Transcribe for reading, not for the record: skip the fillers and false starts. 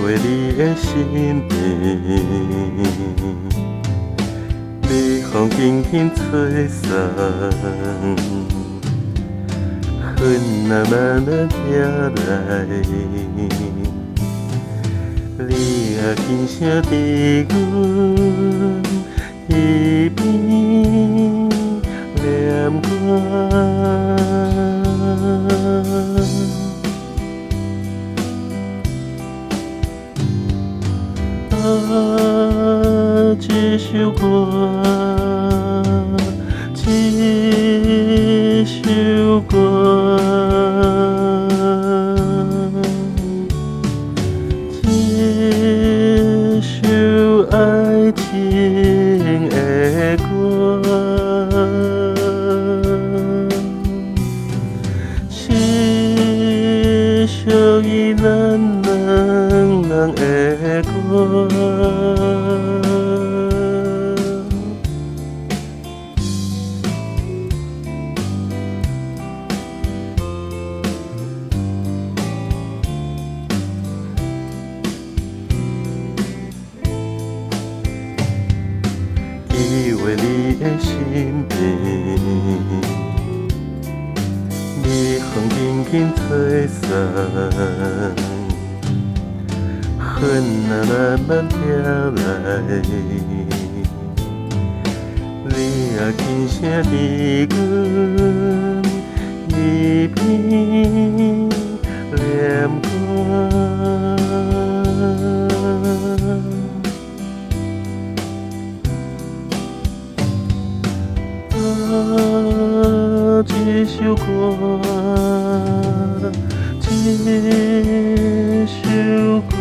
依偎你的身邊，微風輕輕吹送，雲仔慢慢飄來，你也輕聲佇阮耳邊念歌。啊，這首歌，這首歌，這首愛情的歌，是屬於咱兩人的歌。依偎你的身邊，微風輕輕吹送，雲仔慢慢飄來，你也輕聲佇阮耳邊念歌。啊，這首歌，這首歌。